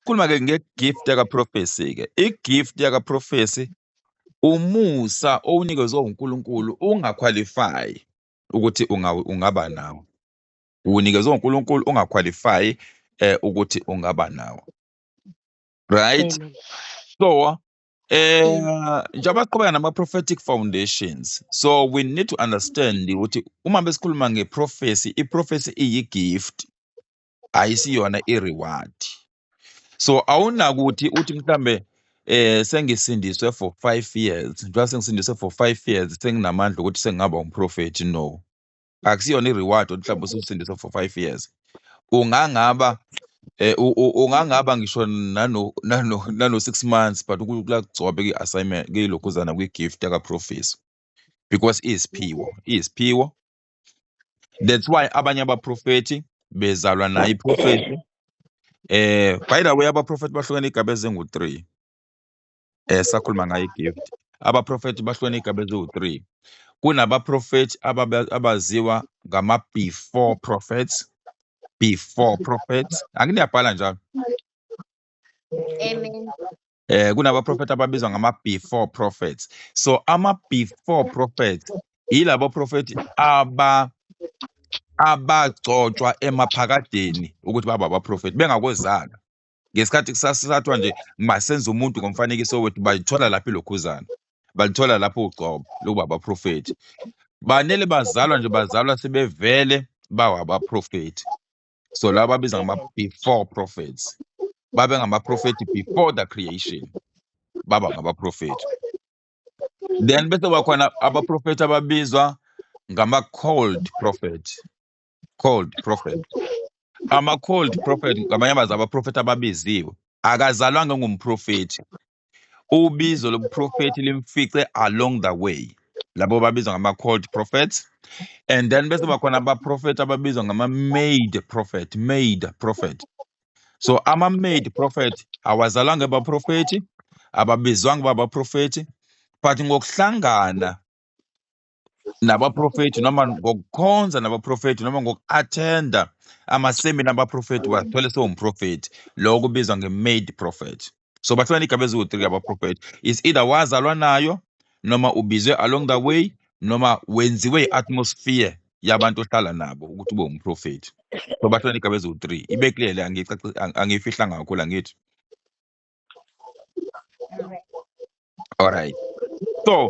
Sikhuluma ke nge-gift yaka-prophecy ke. I-gift yaka-prophecy umusa owunikezwe uNkulunkulu unga-qualify ukuthi ungaba nawo. Unikezwe uNkulunkulu unga-qualify ukuthi ungaba nawo. Right? Amen. So njengoba siqhubeka nama-prophetic foundations, so we need to understand ukuthi uma besikhuluma nge-prophecy, i-prophecy iyi-gift, ayisiyona i-reward. So awunakuthi uthi mhlambe sengisindiswe for 5 years, njengoba sengisindiswe for 5 years senginamandla ukuthi sengingaba umprofethi. No, akusiyona i-reward ukuthi mhlawumbe ususindiswe for 5 years. Ungangaba ungangaba ngisho nano 6 months, but uNkulunkulu akugcobe kwi-assignment, kuyilokhuzana, kwi-gift yaka-prophecy, because iyisiphiwo, iyisiphiwo. That's why abanye abaprofethi bezalwa nayo i-prophecy. By the way, abaprofethi bahlukene igaba ezingu-3. Sakhuluma ngayo i-gift. Abaprofethi bahlukene igaba eziwu-3. Kunabaprofethi abaziwa ngama-before prophets, before prophets. Anginiyabhala njalo. Amen. Kunabaprofethi ababizwa ngama-before prophets. So ama-before prophets yilabo profethi abagcotshwa emaphakadeni ukuthi babe abaprofethi bengakozalwa. Ngesikhathi kusasathiwa nje masenze umuntu ngomfanekiso wethu, bayithola lapho ilokhuzana, balithola lapho ugcobo lokuba abaprofethi. Banele bazalwa nje, bazalwa sebevele bawa abaprofethi. So laba babizwa ngama-before prophets, babe ngamaprofethi before the creation, baba ngabaprofethi. Then bese bakhona abaprofethi ababizwa ngama-called prophet, called prophet. Ama-called prophet ngamanye amazwi abaprofethi ababiziwe, akazalwanga ngumprofethi, ubizo lobuprofethi limfice along the way. Labo babizwa ngama-called prophets. And then bese bakhona abaprofethi ababizwa ngama-made prophet, made prophet. So ama-made prophet awazalwanga abaprofethi, ababizwanga babaprofethi, but ngokuhlangana nabaprofethi noma ngokukhonza nabaprofethi noma ngoku-attenda amasemina abaprofethi, wathole sewumprofethi. Lokho kubizwa nge-made prophet. So bahlukana igaba eziwu-3 abaprofethi. Is either wazalwa nayo, noma ubizwe along the way, noma wenziwe i-atmosphere yabantu ohlala nabo ukuthi ube umprofethi. So bahlukana igaba eziwu-3. Ibe clear le, angiyifihlanga kakhulu, angithi? Alright. So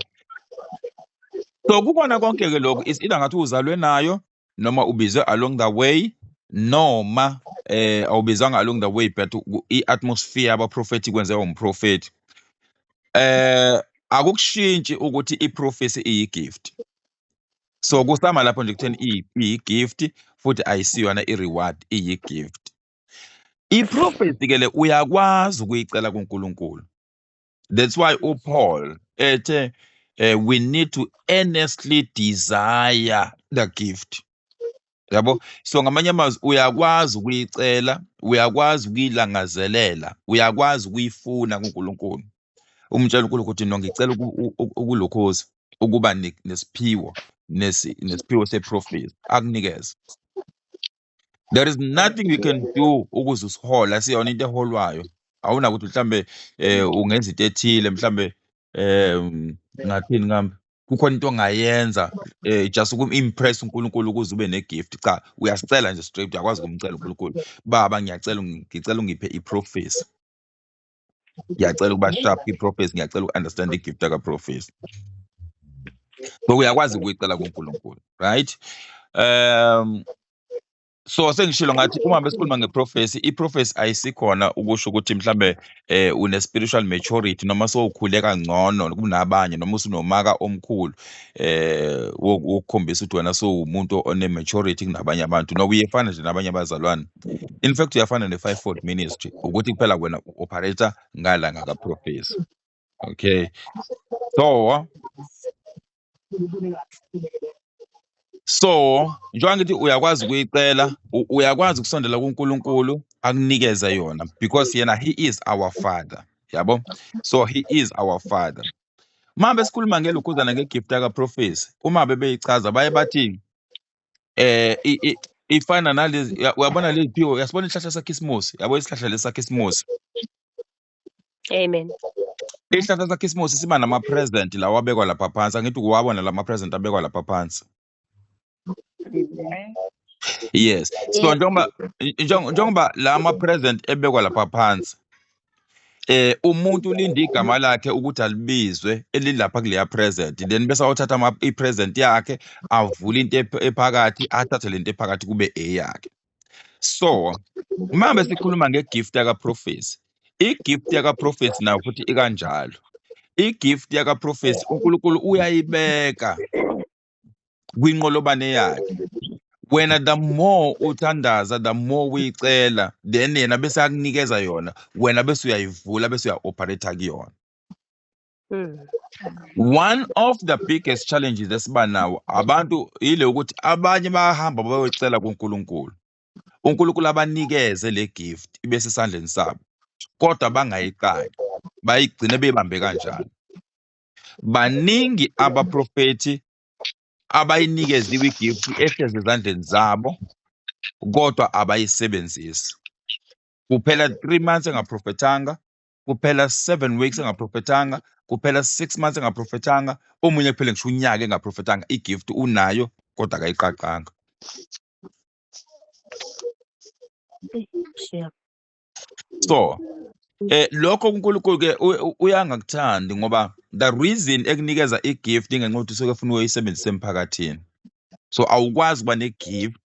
kukona konke ke lokhu, is either ngathi uzalwe nayo, noma ubizwe along the way, noma awubizwanga along the way, but i-atmosphere yabaprofethi kwenze umprofethi. Akukushintshi ukuthi i-prophecy iyi-gift. So kusama lapho nje kutheni iyi-gift futhi ayisiyona i-reward, iyi-gift. I-prophecy ke le uyakwazi ukuyicela kuNkulunkulu. That's why uPaul ethe we need to earnestly desire the gift. Yabo? So ngamanye amazwi uyakwazi ukuyicela, uyakwazi ukuyilangazelela, uyakwazi ukuyifuna kuNkulunkulu. Umtshela uNkulunkulu ukuthi no, ngicela ukulokhoza ukuba nesiphiwo, nesiphiwo se-prophecy, akunikeze. There is nothing you can do ukuze usihola, siyona into eholwayo. Awunakuthi mhlambe ungenza into ethile, mhlambe ngathini ngambe kukhona into ongayenza just ukum-impress uNkulunkulu ukuze ube ne-gift. Cha, uyasicela nje straight, uyakwazi ukumcela uNkulunkulu. Baba, ngiyacela, ngicela ungiphe i-prophecy. Ngiyacela ukuba sharp kwi-prophecy, ngiyacela uku-understand i-gift yaka-prophecy. So uyakwazi ukuyicela kuNkulunkulu, right? So sengishilo ngathi uma besikhuluma nge-prophecy, i-prophecy ayisikhona ukusho ukuthi mhlambe une spiritual maturity noma sowukhule kangcono kunabanye noma usunomaka omkhulu wokukhombisa ukuthi wena sowumuntu one maturity kunabanye abantu. No, uyefana nje nabanye abazalwane. In fact uyafana ne-fivefold ministry, ukuthi kuphela wena u-operate ngala ngaka-prophecy. Okay. So njengoba ngithi uyakwazi ukuyicela, uyakwazi ukusondela kuNkulunkulu akunikeze yona, because yena he is our father, yabo? So he is our father. Uma besikhuluma ngelokhuzana nge-gift yaka-prophecy, uma bebeyichaza baye bathi ifana nalezi, uyabona lezi phiwo, uyasibona isihlahla sakhisimusi, yabo isihlahla lesi sakhisimusi. Amen. Isihlahla sakhisimusi siba nama-present lawa abekwa lapha phansi. Angithi uwabona lama present abekwa lapha phansi. Amen. Yes. So Yeah. njengoba lama present ebekwa lapha phansi, umuntu ulinda igama lakhe ukuthi alibizwe elilapha kuleya present, then bese awuthatha i-present yakhe, avule into ephakathi, athathe lento ephakathi kube eyakhe. So manje sikhuluma ngegift yaka prophecy, igift yaka prophecy nayo futhi ikanjalo. Igift yaka prophecy uNkulunkulu uyayibeka kwinqolobane yakhe. Wena the more uthandaza, the more uyicela, then yena bese akunikeza yona, wena bese uyayivula, bese uya-operate kuyona. One of the biggest challenges esiba nawo abantu ile ukuthi abanye bayahamba bayocela kuNkulunkulu, uNkulunkulu abanikeze le gift ibe sesandleni sabo, kodwa bangayiqali, bayigcine beyibambe kanjalo. Baningi abaprofethi abayinikeziwe igift ehlezi ezandleni zabo, kodwa abayisebenzisi. Kuphela 3 months engaprofethanga, kuphela 7 weeks engaprofethanga, kuphela 6 months engaprofethanga, omunye kuphela ngisho unyaka engaprofethanga. Igift unayo kodwa akayiqaqanga. So lokho uNkulunkulu ke uyangakuthandi, ngoba the reason ekunikeza igift ingenxa yokuthi usuke efuna uyisebenzise emphakathini. So awukwazi ukuba negift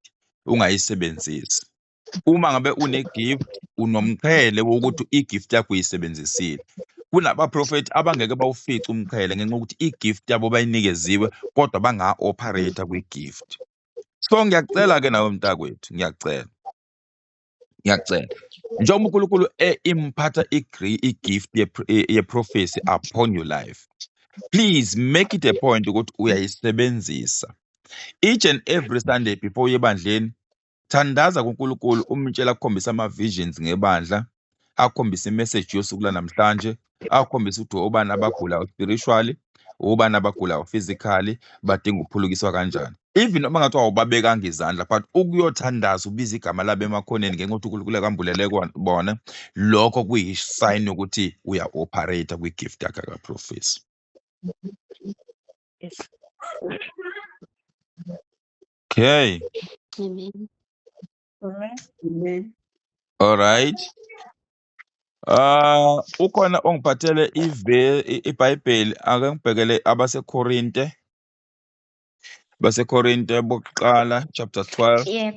ungayisebenzisi. Uma ngabe une-gift, unomqhele wokuthi i-gift yakho uyisebenzisile. Kunabaprofethi abangeke bawufice umqhele ngenxa yokuthi i-gift yabo bayinikeziwe kodwa banga-operate kwi-gift. So ngiyakucela-ke nawe mntakwethu, ngiyakucela. Ngiyacela. Njengoba uNkulunkulu e-imphatha i-gift ye-prophecy upon your life, please make it a point ukuthi uyayisebenzisa. Each and every Sunday before uye ebandleni, thandaza kuNkulunkulu, umtshela akukhombise ama-visions ngebandla, akukhombise imessage yosuku lanamhlanje, akukhombise ukuthi obani abagulayo spiritually, obani abagulayo physically, badinga ukuphulukiswa kanjani. Even noma ngathiwa awubabekanga izandla, but ukuyothandaza ubiza igama labo emakhoneni ngenxa yokuthi uNkulunkulu akambulele bona, lokho kuyi-sign yokuthi uya-operate kwi-gift yakhe kaprofesi. Yes. Okay. Amen. Amen. Amen. All right. Ukhona ongiphathele iBhayibheli, ake ngibhekele abaseKorinte. BaseKorinte bokuqala chapter 12 Yeah.